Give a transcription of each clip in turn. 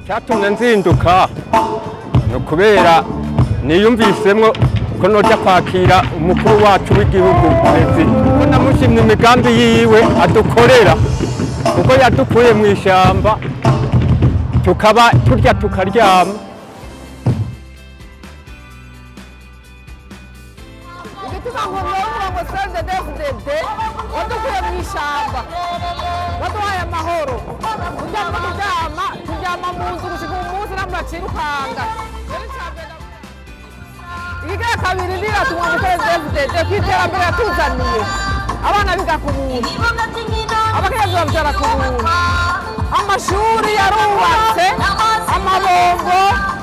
Icyatumye nzinduka ni ukubera niyumvisemwo ko noja kwakira umukuru wacu w'igihugu perezida, ko namushimye imigambi yiwe adukorera, kuko yadukuye mu ishyamba tukaba turya tukaryama. Igituma nkuru ngo CNDD-FDD wadukuye mu ishyamba, waduhaye amahoro, turyama turyama turyama mu nzu gushika uyu munsi nta muntu acirukanga. Ikigira kabiri ndiratumwa mu CNDD-FDD ku iterambere yatuzaniye, abana biga ku buntu, abakenyezi bavyara ku buntu, amashuri yarubatse, amabombo,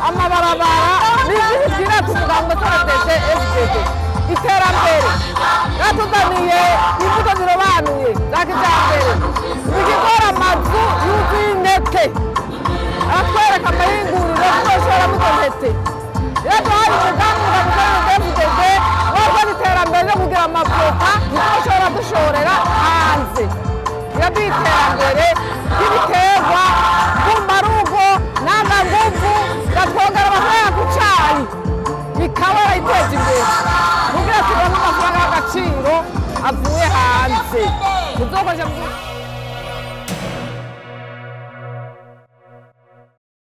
amabarabara, n'izindi twirata umugambwe CNDD-FDD. Iterambere yatuzaniye imbuto zirobanuye za kijambere, ibigikora amazu yuzuye intete, aratwereka amahinguriro tuzoshoramo izo ntete. Yaduhaye umugambi CNDD-FDD wakoze iterambere ryo kugira amavoka tuzoshobora dushorera hanze. Yaduha iterambere ry'ibiterwa mbumbarugo ntanganguvu, iratwongera amafaranga ku cayi, bikaba yarayiteje imbere kugira turonke amafaranga y'agaciro avuye hanze tuzokoresha.